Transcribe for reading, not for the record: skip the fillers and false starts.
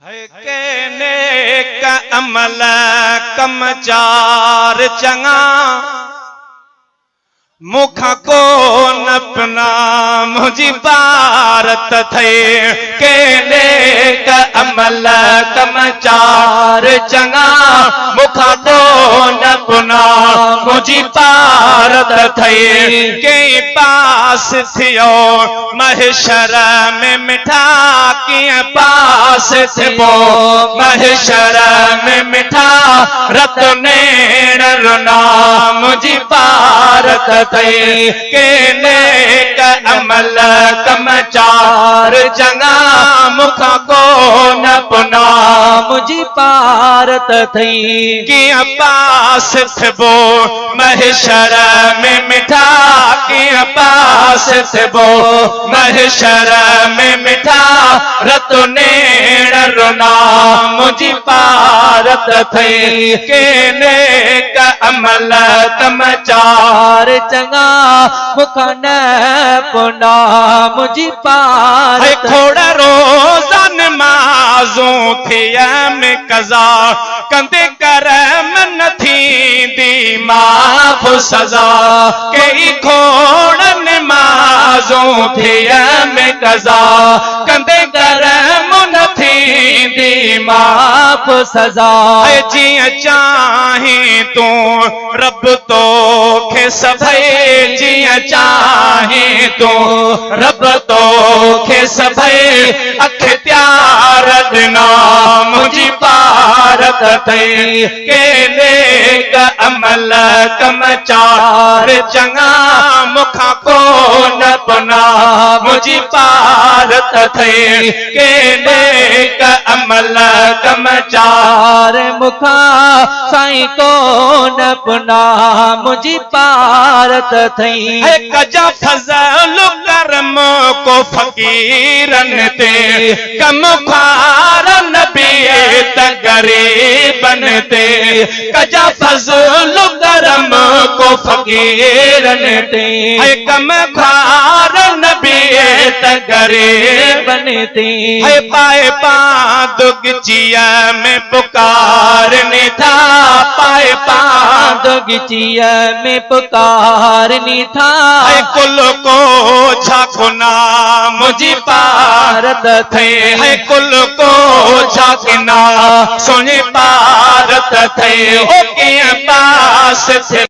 هڪ نيڪ عمل ڪم چار چڱا، مون کان ڪو نه پنا منهنجي پارت ٿئي. ڪي نيڪ عمل ڪم چار چڱا، مون کان ڪو نه پنا منهنجي پارت ٿئي. ڪئين پاس ٿيو محشر ۾ مٺا، ڪيئن پاس ٿبو محشر ۾ مٺا، رت نيڻ رنا منهنجي پارت ٿئي. ڪي نيڪ عمل ڪم چار چڱا، مون کان ڪو نه پنا منهنجي پارت ٿئي. ڪيئن پاس ٿبو محشر ۾ مٺا، ڪيئن پاس ٿبو محشر ۾ مٺا، رت نيڻ رنا منهنجي پارت ٿئي. ڪي نيڪ عمل ڪم چار چڱا، مون کان نه پنا منهنجي پارت. کوڙ روزا نمازون ٿيم قضا، ڪندي ڪرم نه ٿيندي معاف سزا. ڪيئي کوڙ نمازون ٿيم قضا، ڪندي ڪرم نه ٿيندي معاف سزا. جيئن چاهين تون رب توکي سڀئي، جيئن چاهين تون رب توکي سڀئي اختيار ڏنا منهنجي پارت ٿئي. ڪي نيڪ عمل ڪم چار چڱا، مون کان ڪو نه پنا منهنجي پارت ٿئي. ڪي نيڪ عمل ڪم چار، مون کان سائين ڪو نه پنا منهنجي پارت ٿئي. ڪجا فضل ڪرم ڪو فقيرن تي، ڪم خوار نبي ته غريبن تي. ڪجا فضل ڪرم ڪو فقيرن تي، ڪم خوار نبي ته غريبن تي. پائي پاند ڳچيء ۾ پڪارني ٿا، پائي پاند ڳچيء ۾ پڪارني ٿا. ڪل ڪو ڇا ڪنا منهنجي پارت ٿئي، ڪل ڪو ڇا ڪنا سهڻي پارت ٿئي. او ڪيئن پاس ٿئي.